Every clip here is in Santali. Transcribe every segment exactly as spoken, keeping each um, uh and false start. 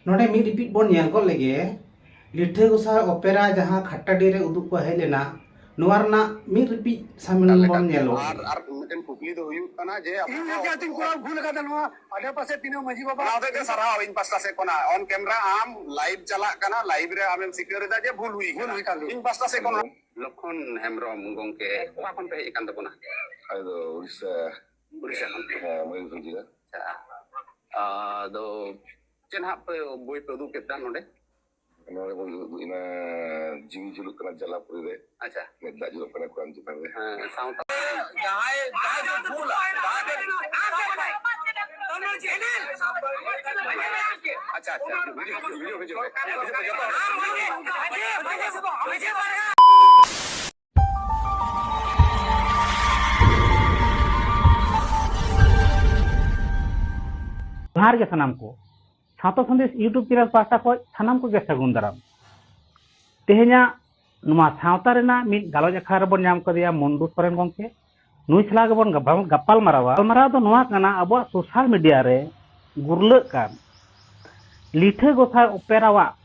ᱱᱚᱰᱮ ᱢᱤᱫ ᱨᱤᱯᱤᱴ ᱵᱚᱱ ᱧᱮᱞ ᱜᱚᱫ ᱞᱮᱜᱮ, ᱞᱤᱴᱷᱟᱹ ᱜᱚᱸᱥᱟᱭ ᱚᱯᱮᱨᱟ ᱡᱟᱦᱟᱸ ᱠᱷᱟᱴᱴᱟᱰᱤ ᱨᱮ ᱩᱫᱩᱜ ᱠᱚ ᱦᱮᱡ ᱞᱮᱱᱟ, ᱱᱚᱣᱟ ᱨᱮᱱᱟᱜ ᱢᱤᱫ ᱨᱤᱯᱤᱴ ᱥᱟᱢᱤᱞ ᱵᱚᱱ ᱧᱮᱞ ᱜᱚᱫ ᱟᱨ, ᱞᱮᱜᱮ᱾ ᱟᱨ ᱢᱤᱫᱴᱮᱱ ᱠᱩᱠᱞᱤ ᱫᱚ ᱦᱩᱭᱩᱜ ᱠᱟᱱᱟ ᱡᱮ ᱟᱯᱮ ᱤᱧ ᱫᱚ ᱪᱮᱫ ᱤᱧ ᱠᱚᱨᱟᱣ ᱵᱷᱩᱞ ᱟᱠᱟᱫᱟ ᱱᱚᱣᱟ ᱟᱰᱮ ᱯᱟᱥᱮ ᱛᱤᱱᱟᱹᱜ ᱢᱟᱹᱡᱷᱤ ᱵᱟᱵᱟ? ᱚᱱᱟ ᱦᱚᱛᱮᱡ ᱛᱮ ᱥᱟᱨᱦᱟᱣ ᱤᱧ ᱯᱟᱥᱴᱟ ᱥᱮᱫ ᱠᱷᱚᱱᱟᱜ, on camera ᱟᱢ live ᱪᱟᱞᱟᱜ ᱠᱟᱱᱟ, live ᱨᱮ ᱟᱢᱮᱢ ᱥᱤᱠᱟᱹᱨ ᱮᱫᱟ ᱡᱮ ᱵᱷᱩᱞ ᱦᱩᱭ ᱵᱷᱩᱞ ᱠᱟᱱᱟ᱾ ᱦᱩᱭ ᱠᱟᱱ ᱜᱮᱭᱟ᱾ ᱤᱧ ᱯᱟᱥᱴᱟ ᱥᱮᱫ ᱠᱷᱚᱱ᱾ ᱞᱚᱠᱷᱚᱱ ᱦᱮᱢᱵᱨᱚᱢ ᱜᱚᱝᱠᱮ, ᱚᱠᱟ ᱠᱷᱚᱱ ᱯᱮ ᱦᱮᱡ ᱟᱠᱟᱱ ᱛᱟᱵᱚᱱᱟ? ᱟᱞᱮ ᱫᱚ ᱩᱲᱤᱥᱥᱟ᱾ ᱩᱲᱤᱥᱥᱟ ᱠᱷᱚᱱ᱾ ᱦᱮᱸ, ᱢᱚᱭᱩᱨᱵᱷᱚᱸᱡᱽ ᱡᱮᱞᱟ᱾ ᱟᱪᱪᱷᱟ᱾ ᱟᱫᱚ ᱪᱮᱫ ᱱᱟᱦᱟᱜ ᱯᱮ ᱵᱳᱭ ᱯᱮ ᱩᱫᱩᱜ ᱠᱮᱫᱟ ᱱᱚᱰᱮ? ᱱᱚᱰᱮ ᱵᱚᱱ ᱩᱫᱩᱜ ᱮᱱᱟ ᱡᱤᱣᱤ ᱡᱩᱞᱩᱜ ᱠᱟᱱᱟ ᱡᱟᱞᱟᱯᱩᱨᱤ ᱨᱮ᱾ ᱟᱪᱪᱷᱟ᱾ ᱢᱮᱫ ᱫᱟᱜ ᱡᱚᱨᱚᱜ ᱠᱟᱱᱟ ᱠᱚᱲᱟᱢ ᱪᱮᱛᱟᱱ ᱨᱮ᱾ ᱦᱮᱸ, ᱥᱟᱶᱛᱟ᱾ ᱡᱟᱦᱟᱸᱭ, ᱡᱟᱦᱟᱸᱭ ᱠᱚ ᱵᱷᱩᱞᱟ, ᱡᱟᱦᱟᱸᱭ ᱠᱚ ᱟᱪᱪᱷᱟ, ᱟᱪᱪᱷᱟ᱾ ᱵᱩᱡᱷᱟᱹᱣ, ᱵᱩᱡᱷᱟᱹᱣ, ᱵᱩᱡᱷᱟᱹᱣ, ᱵᱩᱡᱷᱟᱹᱣ᱾ ᱡᱚᱦᱟᱨ ᱜᱮ ᱥᱟᱱᱟᱢ ᱠᱚ᱾ ᱥᱟᱶᱛᱟ ᱥᱟᱸᱫᱮᱥ YouTube channel ᱯᱟᱦᱴᱟ ᱠᱷᱚᱱ ᱥᱟᱱᱟᱢ ᱠᱚᱜᱮ ᱥᱟᱹᱜᱩᱱ ᱫᱟᱨᱟᱢ᱾ ᱛᱮᱦᱮᱧᱟᱜ ᱱᱚᱣᱟ ᱥᱟᱶᱛᱟ ᱨᱮᱱᱟᱜ ᱢᱤᱫ ᱜᱟᱞᱚᱪ ᱟᱠᱷᱲᱟ ᱨᱮᱵᱚᱱ ᱧᱟᱢ ᱠᱟᱫᱮᱭᱟ ᱢᱚᱱᱰᱩ ᱥᱚᱨᱮᱱ ᱜᱚᱢᱠᱮ᱾ ᱱᱩᱭ ᱥᱟᱞᱟᱜ ᱜᱮᱵᱚᱱ ᱜᱟᱯᱟᱞ, ᱜᱟᱯᱟᱞ ᱢᱟᱨᱟᱣᱟ᱾ ᱜᱟᱞᱢᱟᱨᱟᱣ ᱫᱚ ᱱᱚᱣᱟ ᱠᱟᱱᱟ, ᱟᱵᱚᱣᱟᱜ social media ᱨᱮ ᱜᱩᱨᱞᱟᱹᱜ ᱠᱟᱱ ᱞᱤᱴᱷᱟᱹ ᱜᱚᱸᱥᱟᱭ ᱚᱯᱮᱨᱟᱣᱟᱜ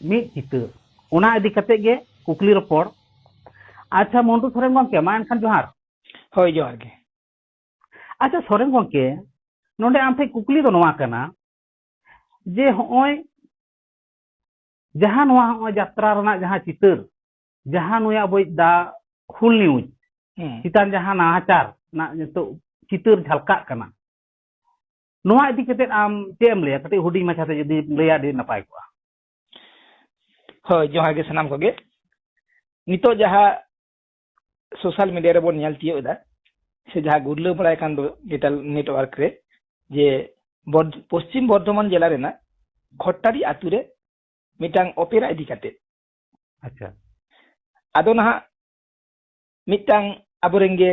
ᱢᱤᱫ ᱪᱤᱛᱟᱹᱨ, ᱚᱱᱟ ᱤᱫᱤ ᱠᱟᱛᱮ ᱜᱮ ᱠᱩᱠᱞᱤ ᱨᱚᱯᱚᱲ᱾ ᱟᱪᱪᱷᱟ ᱢᱚᱱᱰᱩ ᱥᱚᱨᱮᱱ ᱜᱚᱢᱠᱮ, ᱢᱟ ᱮᱱᱠᱷᱟᱱ ᱡᱚᱦᱟᱨ᱾ ᱦᱳᱭ, ᱡᱚᱦᱟᱨ ᱜᱮ᱾ ᱟᱪᱪᱷᱟ ᱥᱚᱨᱮᱱ ᱜᱚᱢᱠᱮ, ᱱᱚᱰᱮ ᱟᱢ ᱴᱷᱮᱱ ᱠᱩᱠᱞᱤ ᱫᱚ ᱱᱚᱣᱟ ᱠᱟᱱᱟ ᱡᱮ ᱦᱚᱸᱜᱼᱚᱭ ᱡᱟᱦᱟᱸ ᱱᱚᱣᱟ ᱦᱚᱸᱜᱼᱚᱭ ᱡᱟᱛᱨᱟ ᱨᱮᱱᱟᱜ ᱡᱟᱦᱟᱸ ᱪᱤᱛᱟᱹᱨ, ᱡᱟᱦᱟᱸ ᱱᱩᱭ ᱟᱵᱚᱭᱤᱡ ᱫᱟ ᱦᱩᱞ ᱱᱤᱭᱩᱡᱽ ᱦᱩᱸ᱾ ᱪᱮᱛᱟᱱ ᱡᱟᱦᱟᱸ ᱱᱟᱦᱟᱪᱟᱨ ᱨᱮᱱᱟᱜ ᱱᱤᱛᱚᱜ ᱪᱤᱛᱟᱹᱨ ᱡᱷᱟᱞᱠᱟᱜ ᱠᱟᱱᱟ, ᱱᱚᱣᱟ ᱤᱫᱤ ᱠᱟᱛᱮ ᱟᱢ ᱪᱮᱫ ᱮᱢ ᱞᱟᱹᱭᱟ? ᱠᱟᱹᱴᱤᱡ ᱦᱩᱰᱤᱧ ᱢᱟᱪᱷᱟ ᱛᱮ ᱡᱩᱫᱤ ᱞᱟᱹᱭᱟ ᱟᱹᱰᱤ ᱱᱟᱯᱟᱭ ᱠᱚᱜᱼᱟ᱾ ᱦᱳᱭ, ᱡᱚᱦᱟᱨ ᱜᱮ ᱥᱟᱱᱟᱢ ᱠᱚᱜᱮ᱾ ᱱᱤᱛᱚᱜ ᱡᱟᱦᱟᱸ social media ᱨᱮᱵᱚᱱ ᱧᱮᱞ ᱛᱤᱭᱳᱜ ᱮᱫᱟ, ᱥᱮ ᱡᱟᱦᱟᱸ ᱜᱩᱨᱞᱟᱹ ᱵᱟᱲᱟᱭ ᱠᱟᱱ ᱫᱚ digital network ᱨᱮ, ᱡᱮ ᱵᱚᱨ-, ᱯᱚᱥᱪᱤᱢ ᱵᱚᱨᱫᱷᱚᱢᱟᱱ ᱡᱮᱞᱟ ᱨᱮᱱᱟᱜ ᱠᱷᱚᱴᱴᱟᱨᱤ ᱟᱛᱩ ᱨᱮ ᱢᱤᱫᱴᱟᱝ ᱚᱯᱮᱨᱟ ᱤᱫᱤ ᱠᱟᱛᱮ᱾ ᱟᱪᱪᱷᱟ᱾ ᱟᱫᱚ ᱱᱟᱦᱟᱜ ᱢᱤᱫᱴᱟᱝ ᱟᱵᱚᱨᱮᱱ ᱜᱮ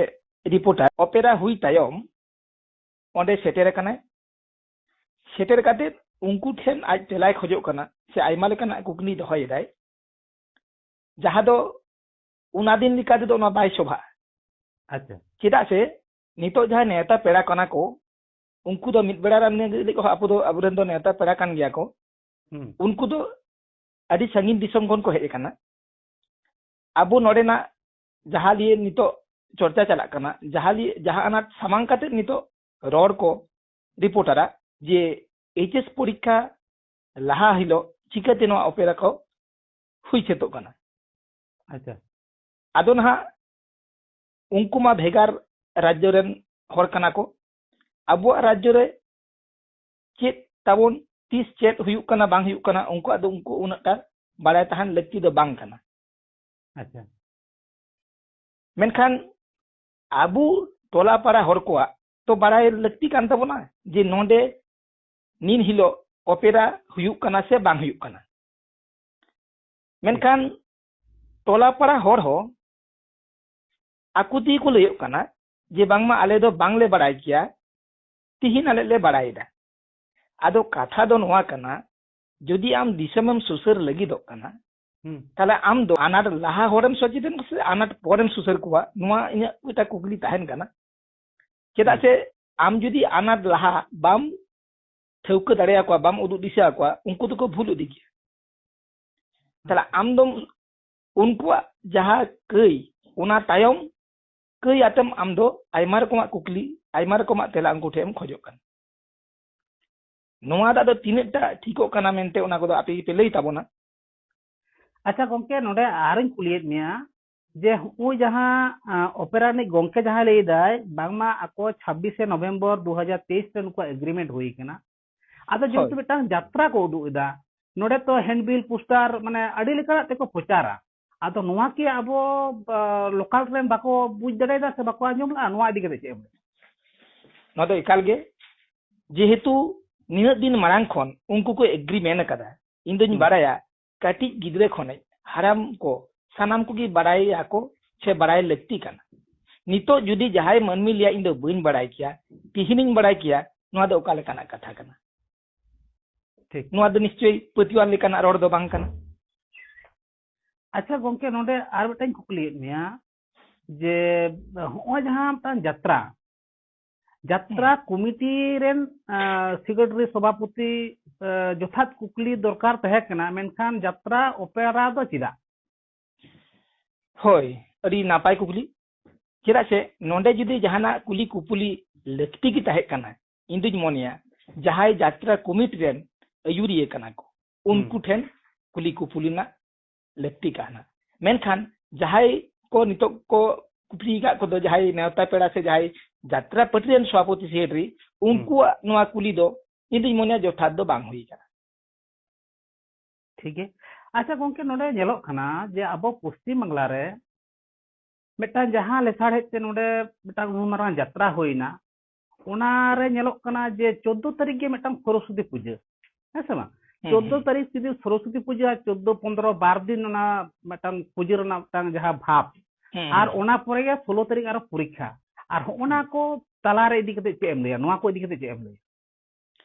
reporter ᱚᱯᱮᱨᱟ ᱦᱩᱭ ᱛᱟᱭᱚᱢ ᱚᱸᱰᱮ ᱥᱮᱴᱮᱨ ᱟᱠᱟᱱᱟᱭ᱾ ᱥᱮᱴᱮᱨ ᱠᱟᱛᱮ ᱩᱱᱠᱩ ᱴᱷᱮᱱ ᱟᱡ ᱛᱮᱞᱟᱭ ᱠᱷᱚᱡᱚᱜ ᱠᱟᱱᱟ, ᱥᱮ ᱟᱭᱢᱟ ᱞᱮᱠᱟᱱᱟᱜ ᱠᱩᱠᱞᱤ ᱫᱚᱦᱚᱭᱮᱫᱟᱭ, ᱡᱟᱦᱟᱸ ᱫᱚ ᱚᱱᱟ ᱫᱤᱱ ᱞᱮᱠᱟ ᱛᱮᱫᱚ ᱚᱱᱟ ᱵᱟᱭ ᱥᱚᱵᱷᱟᱜᱼᱟ᱾ ᱟᱪᱪᱷᱟ᱾ ᱪᱮᱫᱟᱜ ᱥᱮ ᱱᱤᱛᱚᱜ ᱡᱟᱦᱟᱸᱭ ᱱᱮᱣᱛᱟ ᱯᱮᱲᱟ ᱠᱟᱱᱟ ᱠᱚ, ᱩᱱᱠᱩ ᱫᱚ ᱢᱤᱫ ᱵᱮᱲᱟ ᱨᱮ ᱟᱵᱚ ᱫᱚ, ᱟᱵᱚᱨᱮᱱ ᱫᱚ ᱱᱮᱣᱛᱟ ᱯᱮᱲᱟ ᱠᱟᱱ ᱜᱮᱭᱟ ᱠᱚ᱾ ᱦᱩᱸ᱾ ᱩᱱᱠᱩ ᱫᱚ ᱟᱹᱰᱤ ᱥᱟᱺᱜᱤᱧ ᱫᱤᱥᱚᱢ ᱠᱷᱚᱱ ᱠᱚ ᱦᱮᱡ ᱟᱠᱟᱱᱟ᱾ ᱟᱵᱚ ᱱᱚᱰᱮᱱᱟᱜ ᱡᱟᱦᱟᱸ ᱞᱤᱭᱮ ᱱᱤᱛᱚᱜ ᱪᱚᱨᱪᱟ ᱪᱟᱞᱟᱜ ᱠᱟᱱᱟ, ᱡᱟᱦᱟᱸ ᱞᱤᱭᱮ, ᱡᱟᱦᱟᱸ ᱟᱱᱟᱴ ᱥᱟᱢᱟᱝ ᱠᱟᱛᱮ ᱱᱤᱛᱚᱜ ᱨᱚᱲ ᱠᱚ ᱨᱤᱯᱳᱨᱴᱟᱨᱟᱜ, ᱡᱮ ᱮᱭᱤᱪ ᱮᱥ ᱯᱚᱨᱤᱠᱠᱷᱟ ᱞᱟᱦᱟ ᱦᱤᱞᱳᱜ ᱪᱤᱠᱟᱹᱛᱮ ᱱᱚᱣᱟ ᱚᱯᱮᱨᱟ ᱠᱚ ᱦᱩᱭ ᱥᱟᱹᱛᱚᱜ ᱠᱟᱱᱟ᱾ ᱟᱪᱪᱷᱟ᱾ ᱟᱫᱚ ᱱᱟᱦᱟᱜ ᱩᱱᱠᱩ ᱢᱟ ᱵᱷᱮᱜᱟᱨ ᱨᱟᱡᱽᱡᱚ ᱨᱮᱱ ᱦᱚᱲ ᱠᱟᱱᱟ ᱠᱚ᱾ ᱟᱵᱚᱣᱟᱜ ᱨᱟᱡᱽᱡᱚ ᱨᱮ ᱪᱮᱫ ᱛᱟᱵᱚᱱ, ᱛᱤᱥ ᱪᱮᱫ ᱦᱩᱭᱩᱜ ᱠᱟᱱᱟ, ᱵᱟᱝ ᱦᱩᱭᱩᱜ ᱠᱟᱱᱟ, ᱩᱱᱠᱩᱣᱟᱜ ᱫᱚ, ᱩᱱᱠᱩ ᱩᱱᱟᱹᱜ ᱴᱟ ᱵᱟᱲᱟᱭ ᱛᱟᱦᱮᱱ ᱞᱟᱹᱠᱛᱤ ᱫᱚ ᱵᱟᱝ ᱠᱟᱱᱟ᱾ ᱟᱪᱪᱷᱟ᱾ ᱢᱮᱱᱠᱷᱟᱱ ᱟᱵᱚ ᱴᱚᱞᱟ ᱯᱟᱲᱟ ᱦᱚᱲ ᱠᱚᱣᱟᱜ ᱛᱚ ᱵᱟᱲᱟᱭ ᱞᱟᱹᱠᱛᱤ ᱠᱟᱱ ᱛᱟᱵᱚᱱᱟ ᱡᱮ ᱱᱚᱰᱮ ᱱᱤᱱ ᱦᱤᱞᱳᱜ ᱚᱯᱮᱨᱟ ᱦᱩᱭᱩᱜ ᱠᱟᱱᱟ ᱥᱮ ᱵᱟᱝ ᱦᱩᱭᱩᱜ ᱠᱟᱱᱟ᱾ ᱢᱮᱱᱠᱷᱟᱱ ᱴᱚᱞᱟ ᱯᱟᱲᱟ ᱦᱚᱲ ᱦᱚᱸ ᱟᱠᱚ ᱛᱮᱜᱮ ᱠᱚ ᱞᱟᱹᱭᱚᱜ ᱠᱟᱱᱟ ᱡᱮ ᱵᱟᱝᱢᱟ ᱟᱞᱮ ᱫᱚ ᱵᱟᱝᱞᱮ ᱵᱟᱲᱟᱭ ᱠᱮᱭᱟ, ᱛᱤᱦᱤᱧ ᱟᱞᱮ ᱞᱮ ᱵᱟᱲᱟᱭᱮᱫᱟ᱾ ᱟᱫᱚ ᱠᱟᱛᱷᱟ ᱫᱚ ᱱᱚᱣᱟ ᱠᱟᱱᱟ, ᱡᱩᱫᱤ ᱟᱢ ᱫᱤᱥᱚᱢᱮᱢ ᱥᱩᱥᱟᱹᱨ ᱞᱟᱹᱜᱤᱫᱚᱜ ᱠᱟᱱᱟ, ᱦᱩᱸ᱾ ᱛᱟᱦᱞᱮ ᱟᱢ ᱫᱚ ᱟᱱᱟᱴ ᱞᱟᱦᱟ ᱦᱚᱲᱮᱢ ᱥᱚᱪᱮᱛᱚᱱ ᱠᱚᱣᱟ ᱥᱮ ᱟᱱᱟᱴ ᱯᱚᱨᱮᱢ ᱥᱩᱥᱟᱹᱨ ᱠᱚᱣᱟ? ᱱᱚᱣᱟ ᱤᱧᱟᱹᱜ ᱢᱤᱫᱴᱟᱝ ᱠᱩᱠᱞᱤ ᱛᱟᱦᱮᱱ ᱠᱟᱱᱟ᱾ ᱪᱮᱫᱟᱜ ᱦᱩᱸ᱾ ᱥᱮ ᱟᱢ ᱡᱩᱫᱤ ᱟᱱᱟᱴ ᱞᱟᱦᱟ ᱵᱟᱢ ᱴᱷᱟᱹᱣᱠᱟᱹ ᱫᱟᱲᱮᱭᱟᱠᱚᱣᱟ, ᱵᱟᱢ ᱩᱫᱩᱜ ᱫᱤᱥᱟᱹ ᱟᱠᱚᱣᱟ, ᱩᱱᱠᱩ ᱫᱚᱠᱚ ᱵᱷᱩᱞ ᱤᱫᱤ ᱜᱮᱭᱟ᱾ ᱛᱟᱦᱞᱮ ᱟᱢ ᱫᱚᱢ ᱩᱱᱠᱩᱣᱟᱜ ᱡᱟᱦᱟᱸ ᱠᱟᱹᱭ, ᱚᱱᱟ ᱛᱟᱭᱚᱢ ᱠᱟᱹᱭ ᱟᱛᱮᱢ ᱟᱢ ᱫᱚ ᱟᱭᱢᱟ ᱨᱚᱠᱚᱢᱟᱜ ᱠᱩᱠᱞᱤ, ᱟᱭᱢᱟ ᱨᱚᱠᱚᱢᱟᱜ ᱛᱮᱞᱟ ᱩᱱᱠᱩ ᱴᱷᱮᱱ ᱮᱢ ᱠᱷᱚᱡᱚᱜ ᱠᱟᱱᱟ᱾ ᱱᱚᱣᱟ ᱫᱚ ᱟᱫᱚ ᱛᱤᱱᱟᱹᱜ ᱴᱟ ᱴᱷᱤᱠᱚᱜ ᱠᱟᱱᱟ ᱢᱮᱱᱛᱮ, ᱚᱱᱟ ᱠᱚᱫᱚ ᱟᱯᱮ ᱜᱮᱯᱮ ᱞᱟᱹᱭ ᱛᱟᱵᱚᱱᱟ᱾ ᱟᱪᱪᱷᱟ ᱜᱚᱝᱠᱮ, ᱱᱚᱰᱮ ᱟᱨᱤᱧ ᱠᱩᱞᱤᱭᱮᱫ ᱢᱮᱭᱟ ᱡᱮ ᱦᱚᱸᱜᱼᱚᱭ ᱡᱟᱦᱟᱸ, ᱟᱸ, ᱚᱯᱮᱨᱟ ᱨᱤᱱᱤᱡ ᱜᱚᱝᱠᱮ ᱡᱟᱦᱟᱸᱭ ᱞᱟᱹᱭ ᱮᱫᱟᱭ, ᱵᱟᱝᱢᱟ ᱟᱠᱚ ᱪᱷᱟᱵᱵᱤᱥᱮ ᱱᱚᱵᱷᱮᱢᱵᱚᱨ ᱫᱩ ᱦᱟᱡᱟᱨ ᱛᱮᱭᱤᱥ ᱨᱮ ᱱᱩᱠᱩᱣᱟᱜ ᱮᱜᱽᱨᱤᱢᱮᱱᱴ ᱦᱩᱭ ᱠᱟᱱᱟ᱾ ᱟᱫᱚ ᱡᱮᱦᱮᱛᱩ ᱦᱳᱭ᱾ ᱢᱤᱫᱴᱟᱝ ᱡᱟᱛᱨᱟ ᱠᱚ ᱩᱫᱩᱜ ᱮᱫᱟ, ᱱᱚᱰᱮ ᱛᱚ ᱦᱮᱱᱰᱵᱤᱞ, ᱯᱳᱥᱴᱟᱨ, ᱢᱟᱱᱮ ᱟᱹᱰᱤ ᱞᱮᱠᱟᱱᱟᱜ ᱛᱮᱠᱚ ᱯᱨᱚᱪᱟᱨᱟ᱾ ᱟᱫᱚ ᱱᱚᱣᱟ ᱠᱤ ᱟᱵᱚ, ᱟ, ᱞᱳᱠᱟᱞ ᱨᱮᱱ ᱵᱟᱠᱚ ᱵᱩᱡᱽ ᱫᱟᱲᱮᱭᱟᱫᱟ ᱥᱮ ᱵᱟᱠᱚ ᱟᱸᱡᱚᱢ ᱞᱮᱫᱟ? ᱱᱚᱣᱟ ᱤᱫᱤ ᱠᱟᱛᱮ ᱪᱮᱫ ᱮᱢ ᱞᱟᱹᱭᱟ? ᱱᱚᱣᱟ ᱫᱚ ᱮᱠᱟᱞ ᱜᱮ, ᱡᱮᱦᱮᱛᱩ ᱱᱤᱱᱟᱹᱜ ᱫᱤᱱ ᱢᱟᱲᱟᱝ ᱠᱷᱚᱱ ᱩᱱᱠᱩ ᱠᱚ ᱮᱜᱽᱨᱤᱢᱮᱱᱴ ᱟᱠᱟᱫᱟ, ᱤᱧ ᱫᱚᱧ ᱦᱩᱸ᱾ ᱵᱟᱲᱟᱭᱟ, ᱠᱟᱹᱴᱤᱡ ᱜᱤᱫᱽᱨᱟᱹ ᱠᱷᱚᱱᱮ ᱦᱟᱲᱟᱢ ᱠᱚ ᱥᱟᱱᱟᱢ ᱠᱚᱜᱮ ᱵᱟᱲᱟᱭᱟᱠᱚ ᱥᱮ ᱵᱟᱲᱟᱭ ᱞᱟᱹᱠᱛᱤ ᱠᱟᱱᱟ᱾ ᱱᱤᱛᱚᱜ ᱡᱩᱫᱤ ᱡᱟᱦᱟᱸᱭ ᱢᱟᱹᱱᱢᱤ ᱞᱟᱹᱭᱟ, "ᱤᱧ ᱫᱚ ᱵᱟᱹᱧ ᱵᱟᱲᱟᱭ ᱠᱮᱭᱟ, ᱛᱤᱦᱤᱧᱤᱧ ᱵᱟᱲᱟᱭ ᱠᱮᱭᱟ", ᱱᱚᱣᱟ ᱫᱚ ᱚᱠᱟ ᱞᱮᱠᱟᱱᱟᱜ ᱠᱟᱛᱷᱟ ᱠᱟᱱᱟ? ᱴᱷᱤᱠ᱾ ᱱᱚᱣᱟ ᱫᱚ ᱱᱤᱥᱪᱳᱭ ᱯᱟᱹᱛᱭᱟᱹᱣ ᱞᱮᱠᱟᱱᱟᱜ ᱨᱚᱲ ᱫᱚ ᱵᱟᱝ ᱠᱟᱱᱟ᱾ ᱟᱪᱪᱷᱟ ᱜᱚᱝᱠᱮ, ᱱᱚᱰᱮ ᱟᱨ ᱢᱤᱫᱴᱟᱝ ᱠᱩᱠᱞᱤᱭᱮᱫ ᱢᱮᱭᱟ ᱡᱮ ᱦᱚᱸᱜᱼᱚᱭ ᱡᱟᱦᱟᱸ ᱢᱤᱫᱴᱟᱝ ᱡᱟᱛᱨᱟ, ᱡᱟᱛᱨᱟ ᱠᱚᱢᱤᱴᱤ ᱨᱮᱱ, ᱟᱸ, ᱥᱮᱠᱨᱮᱴᱟᱨᱤ, ᱥᱚᱵᱷᱟᱯᱚᱛᱤ, ᱟᱸ, ᱡᱚᱛᱷᱟᱛ ᱠᱩᱠᱞᱤ ᱫᱚᱨᱠᱟᱨ ᱛᱟᱦᱮᱸ ᱠᱟᱱᱟ, ᱢᱮᱱᱠᱷᱟᱱ ᱡᱟᱛᱨᱟ ᱚᱯᱮᱨᱟ ᱫᱚ ᱪᱮᱫᱟᱜ? ᱦᱳᱭ, ᱟᱹᱰᱤ ᱱᱟᱯᱟᱭ ᱠᱩᱠᱞᱤ᱾ ᱪᱮᱫᱟᱜ ᱥᱮ ᱱᱚᱰᱮ ᱡᱩᱫᱤ ᱡᱟᱦᱟᱱᱟᱜ ᱠᱩᱞᱤ ᱠᱩᱯᱩᱞᱤ ᱞᱟᱹᱠᱛᱤ ᱜᱮ ᱛᱟᱦᱮᱸ ᱠᱟᱱᱟ, ᱤᱧ ᱫᱩᱧ ᱢᱚᱱᱮᱭᱟ ᱡᱟᱦᱟᱸᱭ ᱡᱟᱛᱨᱟ ᱠᱚᱢᱤᱴᱤ ᱨᱮᱱ ᱟᱹᱭᱩᱨᱤᱭᱟᱹ ᱠᱟᱱᱟ ᱠᱚ, ᱩᱱᱠᱩ ᱦᱩᱸ᱾ ᱴᱷᱮᱱ ᱠᱩᱞᱤ ᱠᱩᱯᱩᱞᱤ ᱨᱮᱱᱟᱜ ᱞᱟᱹᱠᱛᱤ ᱠᱟᱱᱟ᱾ ᱢᱮᱱᱠᱷᱟᱱ ᱡᱟᱦᱟᱸᱭ ᱠᱚ ᱱᱤᱛᱚᱜ ᱠᱚ ᱠᱩᱯᱞᱤ ᱟᱠᱟᱫ ᱠᱚᱫᱚ, ᱡᱟᱦᱟᱸᱭ ᱱᱮᱣᱛᱟ ᱯᱮᱲᱟ ᱥᱮ ᱡᱟᱦᱟᱸᱭ ᱡᱟᱛᱨᱟ ᱯᱟᱹᱴᱤ ᱨᱮᱱ ᱥᱚᱵᱷᱟᱯᱚᱛᱤ ᱥᱮᱠᱨᱮᱴᱟᱨᱤ, ᱦᱩᱸ᱾ ᱩᱱᱠᱩᱣᱟᱜ ᱱᱚᱣᱟ ᱠᱩᱞᱤ ᱫᱚ ᱤᱧ ᱫᱩᱧ ᱢᱚᱱᱮᱭᱟ ᱡᱚᱛᱷᱟᱛ ᱫᱚ ᱵᱟᱝ ᱦᱩᱭ ᱟᱠᱟᱱᱟ᱾ ᱴᱷᱤᱠ ᱜᱮ᱾ ᱟᱪᱪᱷᱟ ᱜᱚᱝᱠᱮ, ᱱᱚᱰᱮ ᱧᱮᱞᱚᱜ ᱠᱟᱱᱟ ᱡᱮ ᱟᱵᱚ ᱯᱚᱥᱪᱤᱢ ᱵᱟᱝᱞᱟ ᱨᱮ ᱢᱤᱫᱴᱟᱝ ᱡᱟᱦᱟᱸ ᱞᱮᱥᱟᱲᱦᱮᱫ ᱛᱮ ᱱᱚᱰᱮ ᱢᱤᱫᱴᱟᱝ ᱩᱱ ᱢᱟᱨᱟᱝ ᱡᱟᱛᱨᱟ ᱦᱩᱭᱱᱟ, ᱚᱱᱟᱨᱮ ᱧᱮᱞᱚᱜ ᱠᱟᱱᱟ ᱡᱮ ᱪᱳᱫᱽᱫᱳ ᱛᱟᱹᱨᱤᱠᱷ ᱜᱮ ᱢᱤᱫᱴᱟᱝ ᱥᱚᱨᱚᱥᱚᱛᱤ ᱯᱩᱡᱟᱹ, ᱦᱮᱸ ᱥᱮ ᱵᱟᱝ? ᱦᱩᱸ, ᱪᱳᱫᱽᱫᱳ ᱦᱩᱸ᱾ ᱛᱟᱹᱨᱤᱠᱷ ᱡᱩᱫᱤ ᱥᱚᱨᱚᱥᱚᱛᱤ ᱯᱩᱡᱟᱹ, ᱪᱳᱫᱽᱫᱳ, ᱯᱚᱱᱫᱽᱨᱚ, ᱵᱟᱨ ᱫᱤᱱ ᱚᱱᱟ ᱢᱤᱫᱴᱟᱝ ᱯᱩᱡᱟᱹ ᱨᱮᱱᱟᱜ ᱢᱤᱫᱴᱟᱝ ᱡᱟᱦᱟᱸ ᱵᱷᱟᱵᱽ, ᱦᱩᱸ, ᱟᱨ ᱦᱩᱸ᱾ ᱚᱱᱟ ᱯᱚᱨᱮ ᱜᱮ ᱥᱳᱞᱳ ᱛᱟᱹᱨᱤᱠᱷ ᱟᱨᱚ ᱯᱚᱨᱤᱠᱠᱷᱟ, ᱟᱨ ᱦᱚᱸᱜᱼᱚ ᱱᱟ ᱦᱩᱸ᱾ ᱠᱚ ᱛᱟᱞᱟᱨᱮ ᱤᱫᱤ ᱠᱟᱛᱮ ᱪᱮᱫ ᱮᱢ ᱞᱟᱹᱭᱟ? ᱱᱚᱣᱟ ᱠᱚ ᱤᱫᱤ ᱠᱟᱛᱮ ᱪᱮᱫ ᱮᱢ ᱞᱟᱹᱭᱟ?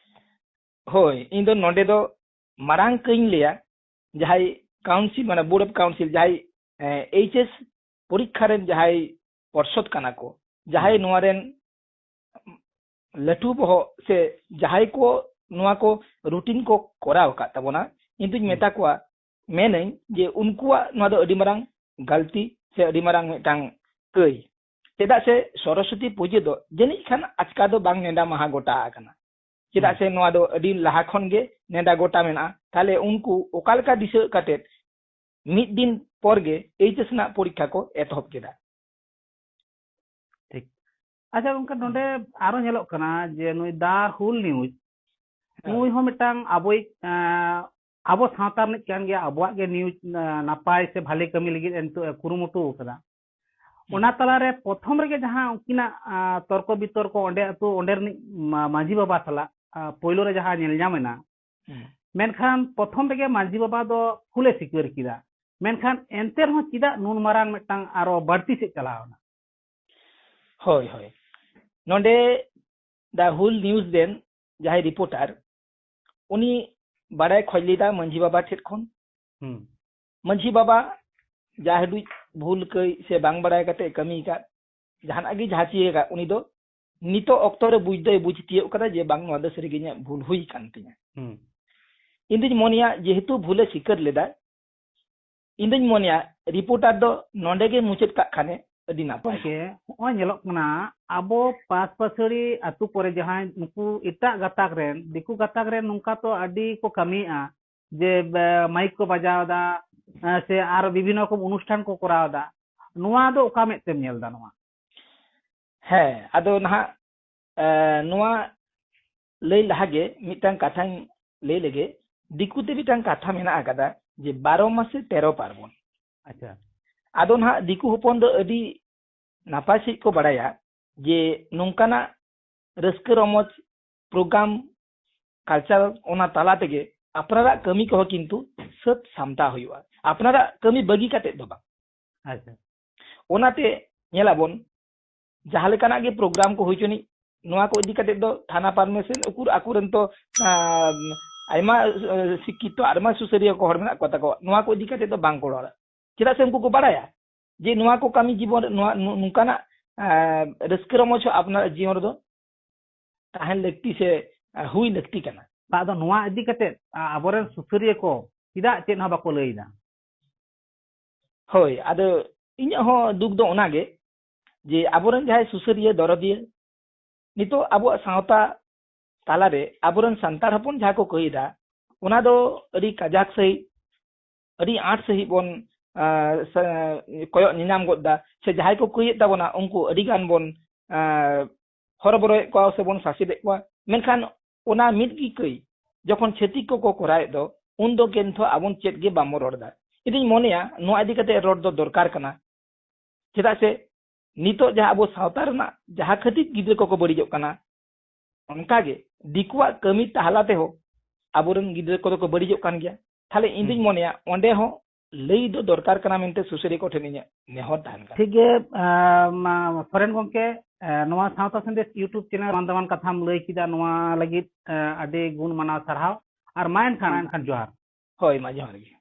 ᱦᱳᱭ, ᱤᱧ ᱫᱚ ᱱᱚᱰᱮ ᱫᱚ ᱢᱟᱨᱟᱝ ᱠᱟᱹᱧ ᱞᱟᱹᱭᱟ, ᱡᱟᱦᱟᱸᱭ ᱠᱟᱣᱩᱱᱥᱤᱞ, ᱢᱟᱱᱮ ᱵᱳᱨᱰ ᱚᱯᱷ ᱠᱟᱣᱩᱱᱥᱤᱞ, ᱡᱟᱦᱟᱸᱭ, ᱮ, ᱮᱭᱤᱪ ᱮᱥ ᱯᱚᱨᱤᱠᱠᱷᱟ ᱨᱮᱱ ᱡᱟᱦᱟᱸᱭ ᱯᱚᱨᱥᱚᱫ ᱠᱟᱱᱟ ᱠᱚ, ᱡᱟᱦᱟᱸᱭ ᱦᱩᱸ᱾ ᱱᱚᱣᱟ ᱨᱮᱱ ᱞᱟᱹᱴᱩ ᱵᱚᱦᱚᱜ ᱥᱮ ᱡᱟᱦᱟᱸᱭ ᱠᱚ ᱱᱚᱣᱟ ᱠᱚ ᱨᱩᱴᱤᱱ ᱠᱚ ᱠᱚᱨᱟᱣ ᱟᱠᱟᱫ ᱛᱟᱵᱚᱱᱟ, ᱤᱧ ᱫᱩᱧ ᱦᱩᱸ᱾ ᱢᱮᱛᱟ ᱠᱚᱣᱟ, ᱢᱮᱱᱟᱹᱧ ᱡᱮ ᱩᱱᱠᱩᱣᱟᱜ ᱱᱚᱣᱟ ᱫᱚ ᱟᱹᱰᱤ ᱢᱟᱨᱟᱝ ᱜᱟᱹᱞᱛᱤ ᱥᱮ ᱟᱹᱰᱤ ᱢᱟᱨᱟᱝ ᱢᱤᱫᱴᱟᱝ ᱠᱟᱹᱭ᱾ ᱪᱮᱫᱟᱜ ᱥᱮ ᱥᱚᱨᱚᱥᱚᱛᱤ ᱯᱩᱡᱟᱹ ᱫᱚ ᱡᱟᱹᱱᱤᱡ ᱠᱷᱟᱱ ᱟᱪᱠᱟ ᱫᱚ ᱵᱟᱝ ᱱᱮᱰᱟ ᱢᱟᱦᱟ ᱜᱚᱴᱟ ᱟᱠᱟᱱᱟ᱾ ᱪᱮᱫᱟᱜ ᱦᱩᱸ᱾ ᱥᱮ ᱱᱚᱣᱟ ᱫᱚ ᱟᱹᱰᱤ ᱞᱟᱦᱟ ᱠᱷᱚᱱ ᱜᱮ ᱱᱮᱰᱟ ᱜᱚᱴᱟ ᱢᱮᱱᱟᱜᱼᱟ᱾ ᱛᱟᱦᱞᱮ ᱩᱱᱠᱩ ᱚᱠᱟ ᱞᱮᱠᱟ ᱫᱤᱥᱟᱹ ᱠᱟᱛᱮᱫ ᱢᱤᱫ ᱫᱤᱱ ᱯᱚᱨ ᱜᱮ ᱮᱭᱤᱪ ᱮᱥ ᱨᱮᱱᱟᱜ ᱯᱚᱨᱤᱠᱠᱷᱟ ᱠᱚ ᱮᱛᱚᱦᱚᱵ ᱠᱮᱫᱟ? ᱴᱷᱤᱠ᱾ ᱟᱪᱪᱷᱟ ᱜᱚᱝᱠᱮ, ᱱᱚᱰᱮ ᱟᱨᱚ ᱧᱮᱞᱚᱜ ᱠᱟᱱᱟ ᱡᱮ ᱱᱩᱭ ᱫᱟ ᱦᱩᱞ ᱱᱤᱭᱩᱡᱽ, ᱦᱳᱭ᱾ ᱱᱩᱭ ᱦᱚᱸ ᱢᱤᱫᱴᱟᱝ ᱟᱵᱚᱭᱤᱡ, ᱮᱸ, ᱟᱵᱚ ᱥᱟᱶᱛᱟ ᱨᱤᱱᱤᱡ ᱠᱟᱱ ᱜᱮᱭᱟ, ᱟᱵᱚᱣᱟᱜ ᱜᱮ ᱱᱤᱭᱩᱡᱽ, ᱮᱸ, ᱱᱟᱯᱟᱭ ᱥᱮ ᱵᱷᱟᱞᱮ ᱠᱟᱹᱢᱤ ᱞᱟᱹᱜᱤᱫ ᱮ ᱱᱤᱛᱚᱜ ᱮ ᱠᱩᱨᱩᱢᱩᱴᱩ ᱟᱠᱟᱫᱟ᱾ ᱦᱩᱸ᱾ ᱚᱱᱟ ᱛᱟᱞᱟᱨᱮ ᱯᱨᱚᱛᱷᱚᱢ ᱨᱮᱜᱮ ᱡᱟᱦᱟᱸ ᱩᱱᱠᱤᱱᱟᱜ, ᱟᱸ, ᱛᱚᱨᱠᱚ ᱵᱤᱛᱚᱨᱠᱚ ᱚᱸᱰᱮ ᱟᱹᱛᱩ, ᱚᱸᱰᱮ ᱨᱤᱱᱤᱡ ᱢᱟ-, ᱢᱟᱹᱡᱷᱤ ᱵᱟᱵᱟ ᱥᱟᱞᱟᱜ, ᱟᱸ, ᱯᱳᱭᱞᱳ ᱨᱮ ᱡᱟᱦᱟᱸ ᱧᱮᱞ ᱧᱟᱢ ᱮᱱᱟ, ᱦᱩᱸ᱾ ᱢᱮᱱᱠᱷᱟᱱ ᱯᱨᱚᱛᱷᱚᱢ ᱨᱮᱜᱮ ᱢᱟᱹᱡᱷᱤ ᱵᱟᱵᱟ ᱫᱚ ᱵᱷᱩᱞᱮ ᱥᱤᱠᱟᱹᱨ ᱠᱮᱫᱟ᱾ ᱢᱮᱱᱠᱷᱟᱱ ᱮᱱᱛᱮ ᱨᱮᱦᱚᱸ ᱪᱮᱫᱟᱜ ᱱᱩᱱ ᱢᱟᱨᱟᱝ ᱢᱤᱫᱴᱟᱝ ᱟᱨᱚ ᱵᱟᱹᱲᱛᱤ ᱥᱮᱫ ᱪᱟᱞᱟᱣ ᱮᱱᱟ? ᱦᱳᱭ, ᱦᱳᱭ᱾ ᱱᱚᱰᱮ ᱫᱟ ᱦᱩᱞ ᱱᱤᱭᱩᱡᱽ ᱨᱮᱱ ᱡᱟᱦᱟᱸᱭ ᱨᱤᱯᱳᱨᱴᱟᱨ, ᱩᱱᱤ ᱵᱟᱲᱟᱭ ᱠᱷᱚᱡᱽ ᱞᱮᱫᱟ ᱢᱟᱹᱡᱷᱤ ᱵᱟᱵᱟ ᱴᱷᱮᱱ ᱠᱷᱚᱱ᱾ ᱦᱩᱸ᱾ ᱢᱟᱹᱡᱷᱤ ᱵᱟᱵᱟ ᱡᱟ ᱦᱟᱹᱵᱤᱡ ᱵᱷᱩᱞ ᱠᱟᱹᱭ ᱥᱮ ᱵᱟᱝ ᱵᱟᱲᱟᱭ ᱠᱟᱛᱮ ᱠᱟᱹᱢᱤ ᱟᱠᱟᱫ, ᱡᱟᱦᱟᱱᱟᱜ ᱜᱮ ᱡᱟᱦᱟᱸ ᱪᱤᱠᱟᱹ ᱟᱠᱟᱫ, ᱩᱱᱤ ᱫᱚ ᱱᱤᱛᱚᱜ ᱚᱠᱛᱚ ᱨᱮ ᱵᱩᱡᱽ ᱫᱚᱭ ᱵᱩᱡᱽ ᱛᱤᱭᱳᱜ ᱠᱟᱫᱟ ᱡᱮ ᱵᱟᱝ, ᱱᱚᱣᱟ ᱫᱚ ᱥᱟᱹᱨᱤᱜᱮ ᱤᱧᱟᱹᱜ ᱵᱷᱩᱞ ᱦᱩᱭ ᱠᱟᱱ ᱛᱤᱧᱟ᱾ ᱦᱩᱸ᱾ ᱤᱧ ᱫᱩᱧ ᱢᱚᱱᱮᱭᱟ ᱡᱮᱦᱮᱛᱩ ᱵᱷᱩᱞᱮ ᱥᱤᱠᱟᱹᱨ ᱞᱮᱫᱟ, ᱤᱧ ᱫᱩᱧ ᱢᱚᱱᱮᱭᱟ ᱨᱤᱯᱳᱨᱴᱟᱨ ᱫᱚ ᱱᱚᱰᱮ ᱜᱮ ᱢᱩᱪᱟᱹᱫ ᱠᱟᱜ ᱠᱷᱟᱱᱮ ᱟᱹᱰᱤ ᱱᱟᱯᱟᱭ᱾ ᱜᱚᱢᱠᱮ, ᱦᱚᱸᱜᱼᱚᱭ ᱧᱮᱞᱚᱜ ᱠᱟᱱᱟ ᱟᱵᱚ ᱯᱟᱥᱯᱟᱹᱥᱟᱹᱲᱤ ᱟᱹᱛᱩ ᱠᱚᱨᱮ ᱡᱟᱦᱟᱸᱭ ᱱᱩᱠᱩ ᱮᱴᱟᱜ ᱜᱟᱛᱟᱠ ᱨᱮᱱ, ᱫᱤᱠᱩ ᱜᱟᱛᱟᱠ ᱨᱮᱱ ᱱᱚᱝᱠᱟ ᱛᱚ ᱟᱹᱰᱤ ᱠᱚ ᱠᱟᱹᱢᱤᱭᱮᱫᱼᱟ ᱡᱮ, ᱵᱮ-, ᱢᱟᱭᱤᱠ ᱠᱚ ᱵᱟᱡᱟᱣ ᱮᱫᱟ, ᱮ, ᱥᱮ ᱟᱨ ᱵᱤᱵᱷᱤᱱᱱᱚ ᱨᱚᱠᱚᱢ ᱚᱱᱩᱥᱴᱷᱟᱱ ᱠᱚ ᱠᱚᱨᱟᱣ ᱮᱫᱟ᱾ ᱱᱚᱣᱟ ᱫᱚ ᱚᱠᱟ ᱢᱮᱫ ᱛᱮᱢ ᱧᱮᱞ ᱮᱫᱟ ᱱᱚᱣᱟ? ᱦᱮᱸ, ᱟᱫᱚ ᱱᱟᱦᱟᱜ, ᱮ, ᱱᱚᱣᱟ ᱞᱟᱹᱭ ᱞᱟᱦᱟ ᱜᱮ ᱢᱤᱫᱴᱟᱝ ᱠᱟᱛᱷᱟᱧ ᱞᱟᱹᱭ ᱞᱮᱜᱮ᱾ ᱫᱤᱠᱩ ᱛᱮ ᱢᱤᱫᱴᱟᱝ ᱠᱟᱛᱷᱟ ᱢᱮᱱᱟᱜ ᱟᱠᱟᱫᱟ ᱡᱮ, "ᱵᱟᱨᱚ ᱢᱟᱥᱮ ᱛᱮᱨᱚ ᱯᱟᱨᱵᱚᱱ᱾" ᱟᱪᱪᱷᱟ᱾ ᱟᱫᱚ ᱱᱟᱦᱟᱜ ᱫᱤᱠᱩ ᱦᱚᱯᱚᱱ ᱫᱚ ᱟᱹᱰᱤ ᱱᱟᱯᱟᱭ ᱥᱟᱺᱦᱤᱡ ᱠᱚ ᱵᱟᱲᱟᱭᱟ ᱡᱮ ᱱᱚᱝᱠᱟᱱᱟᱜ ᱨᱟᱹᱥᱠᱟᱹ ᱨᱚᱢᱚᱡᱽ ᱯᱨᱳᱜᱨᱟᱢ, ᱠᱟᱞᱪᱟᱨ, ᱚᱱᱟ ᱛᱟᱞᱟ ᱛᱮᱜᱮ ᱟᱯᱱᱟᱨᱟᱜ ᱠᱟᱹᱢᱤ ᱠᱚᱦᱚᱸ ᱠᱤᱱᱛᱩ ᱥᱟᱹᱛ ᱥᱟᱢᱴᱟᱣ ᱦᱩᱭᱩᱜᱼᱟ, ᱟᱯᱱᱟᱨᱟᱜ ᱠᱟᱹᱢᱤ ᱵᱟᱹᱜᱤ ᱠᱟᱛᱮᱫ ᱫᱚ ᱵᱟᱝ᱾ ᱟᱪᱪᱷᱟ᱾ ᱚᱱᱟᱛᱮ ᱧᱮᱞᱟᱵᱚᱱ, ᱡᱟᱦᱟᱸ ᱞᱮᱠᱟᱱᱟᱜ ᱜᱮ ᱯᱨᱳᱜᱨᱟᱢ ᱠᱚ ᱦᱩᱭ ᱦᱚᱪᱚᱱᱤᱡ, ᱱᱚᱣᱟ ᱠᱚ ᱤᱫᱤ ᱠᱟᱛᱮᱫ ᱫᱚ ᱛᱷᱟᱱᱟ ᱯᱟᱨᱢᱤᱥᱚᱱ, ᱩᱠᱩᱨ ᱟᱠᱚᱨᱮᱱ ᱛᱚ, ᱟᱢ, ᱟᱭᱢᱟ, ᱮ, ᱥᱤᱠᱠᱷᱤᱛᱚ, ᱟᱭᱢᱟ ᱥᱩᱥᱟᱹᱨᱤᱭᱟᱹ ᱠᱚ ᱦᱚᱲ ᱢᱮᱱᱟᱜ ᱠᱚ ᱛᱟᱠᱚᱣᱟ, ᱱᱚᱣᱟ ᱠᱚ ᱤᱫᱤ ᱠᱟᱛᱮᱫ ᱫᱚ ᱵᱟᱝ ᱠᱚ ᱨᱚᱲᱟ᱾ ᱪᱮᱫᱟᱜ ᱥᱮ ᱩᱱᱠᱩ ᱠᱚ ᱵᱟᱲᱟᱭᱟ ᱡᱮ ᱱᱚᱣᱟ ᱠᱚ ᱠᱟᱹᱢᱤ ᱡᱤᱵᱚᱱ ᱨᱮ, ᱱᱚᱣᱟ, ᱱᱚ-, ᱱᱚᱝᱠᱟᱱᱟᱜ, ᱮ, ᱨᱟᱹᱥᱠᱟᱹ ᱨᱚᱢᱚᱡᱽ ᱦᱚᱸ ᱟᱯᱱᱟᱨᱟᱜ ᱡᱤᱭᱚᱱ ᱨᱮᱫᱚ ᱛᱟᱦᱮᱱ ᱞᱟᱹᱠᱛᱤ ᱥᱮ, ᱮ, ᱦᱩᱭ ᱞᱟᱹᱠᱛᱤ ᱠᱟᱱᱟ᱾ ᱟᱫᱚ ᱱᱚᱣᱟ ᱤᱫᱤ ᱠᱟᱛᱮᱫ, ᱟ, ᱟᱵᱚᱨᱮᱱ ᱥᱩᱥᱟᱹᱨᱤᱭᱟᱹ ᱠᱚ ᱪᱮᱫᱟᱜ ᱪᱮᱫ ᱦᱚᱸ ᱵᱟᱠᱚ ᱞᱟᱹᱭ ᱮᱫᱟ? ᱦᱳᱭ, ᱟᱫᱚ ᱤᱧᱟᱹᱜ ᱦᱚᱸ ᱫᱩᱠ ᱫᱚ ᱚᱱᱟᱜᱮ ᱡᱮ ᱟᱵᱚᱨᱮᱱ ᱡᱟᱦᱟᱸᱭ ᱥᱩᱥᱟᱹᱨᱤᱭᱟᱹ, ᱫᱚᱨᱚᱫᱤᱭᱟᱹ, ᱱᱤᱛᱚᱜ ᱟᱵᱚᱣᱟᱜ ᱥᱟᱶᱛᱟ ᱛᱟᱞᱟᱨᱮ ᱟᱵᱚᱨᱮᱱ ᱥᱟᱱᱛᱟᱲ ᱦᱚᱯᱚᱱ ᱡᱟᱦᱟᱸ ᱠᱚ ᱠᱟᱹᱭᱫᱟ, ᱚᱱᱟ ᱫᱚ ᱟᱹᱰᱤ ᱠᱟᱡᱟᱠ ᱥᱟᱺᱦᱤᱡ, ᱟᱹᱰᱤ ᱟᱸᱴ ᱥᱟᱺᱦᱤᱡ ᱵᱚᱱ, ᱟ, ᱥᱟ-, ᱠᱚᱭᱚᱜ ᱧᱮᱧᱟᱢ ᱜᱚᱫ ᱫᱟ, ᱥᱮ ᱡᱟᱦᱟᱸᱭ ᱠᱚ ᱠᱟᱹᱭᱮᱫ ᱛᱟᱵᱚᱱᱟ ᱩᱱᱠᱩ ᱟᱹᱰᱤ ᱜᱟᱱ ᱵᱚᱱ, ᱟ, ᱦᱚᱨᱚᱵᱚᱨᱚᱭᱮᱫ ᱠᱚᱣᱟ ᱥᱮᱵᱚᱱ ᱥᱟᱥᱮᱛᱮᱫ ᱠᱚᱣᱟ᱾ ᱢᱮᱱᱠᱷᱟᱱ ᱚᱱᱟ ᱢᱤᱫ ᱜᱮ ᱠᱟᱹᱭ ᱡᱚᱠᱷᱚᱱ ᱪᱷᱟᱹᱛᱤᱠ ᱠᱚᱠᱚ ᱠᱚᱨᱟᱣᱮᱫ ᱫᱚ, ᱩᱱᱫᱚ ᱠᱤᱱᱛᱩ ᱟᱵᱚᱱ ᱪᱮᱫ ᱜᱮ ᱵᱟᱵᱚᱱ ᱨᱚᱲ ᱮᱫᱟ᱾ ᱤᱧ ᱫᱩᱧ ᱢᱚᱱᱮᱭᱟ ᱱᱚᱣᱟ ᱤᱫᱤ ᱠᱟᱛᱮ ᱨᱚᱲ ᱫᱚ ᱫᱚᱨᱠᱟᱨ ᱠᱟᱱᱟ᱾ ᱪᱮᱫᱟᱜ ᱥᱮ ᱱᱤᱛᱚᱜ ᱡᱟᱦᱟᱸ ᱟᱵᱚ ᱥᱟᱶᱛᱟ ᱨᱮᱱᱟᱜ ᱡᱟᱦᱟᱸ ᱠᱷᱟᱹᱛᱤᱨ ᱜᱤᱫᱽᱨᱟᱹ ᱠᱚᱠᱚ ᱵᱟᱹᱲᱤᱡᱚᱜ ᱠᱟᱱᱟ, ᱚᱱᱠᱟᱜᱮ ᱫᱤᱠᱩᱣᱟᱜ ᱠᱟᱹᱢᱤ ᱛᱟᱦᱞᱟ ᱛᱮᱦᱚᱸ ᱟᱵᱚᱨᱮᱱ ᱜᱤᱫᱽᱨᱟᱹ ᱠᱚᱫᱚ ᱠᱚ ᱵᱟᱹᱲᱤᱡᱚᱜ ᱠᱟᱱ ᱜᱮᱭᱟ᱾ ᱛᱟᱦᱞᱮ ᱤᱧ ᱫᱩᱧ ᱦᱩᱸ᱾ ᱢᱚᱱᱮᱭᱟ ᱚᱸᱰᱮ ᱦᱚᱸ ᱞᱟᱹᱭ ᱫᱚ ᱫᱚᱨᱠᱟᱨ ᱠᱟᱱᱟ ᱢᱮᱱᱛᱮ ᱥᱩᱥᱟᱹᱨᱤᱭᱟᱹ ᱠᱚᱴᱷᱮᱱ ᱤᱧᱟᱹᱜ ᱱᱮᱦᱚᱨ ᱛᱟᱦᱮᱱ ᱠᱟᱱᱟ᱾ ᱴᱷᱤᱠ ᱜᱮ, ᱟᱢ, ᱥᱚᱨᱮᱱ ᱜᱚᱢᱠᱮ, ᱮ, ᱱᱚᱣᱟ ᱥᱟᱶᱛᱟ ᱥᱟᱸᱫᱮᱥ YouTube channel ᱫᱟᱢᱟᱱ ᱫᱟᱢᱟᱱ ᱠᱟᱛᱷᱟᱢ ᱞᱟᱹᱭ ᱠᱮᱫᱟ, ᱱᱚᱣᱟ ᱞᱟᱹᱜᱤᱫ, ᱮ, ᱟᱹᱰᱤ ᱜᱩᱱ ᱢᱟᱱᱟᱣ ᱥᱟᱨᱦᱟᱣ᱾ ᱟᱨ ᱢᱟ ᱮᱱᱠᱷᱟᱱ, ᱮᱱᱠᱷᱟᱱ ᱡᱚᱦᱟᱨ᱾ ᱦᱳᱭ, ᱢᱟ ᱡᱚᱦᱟᱨ ᱜᱮ᱾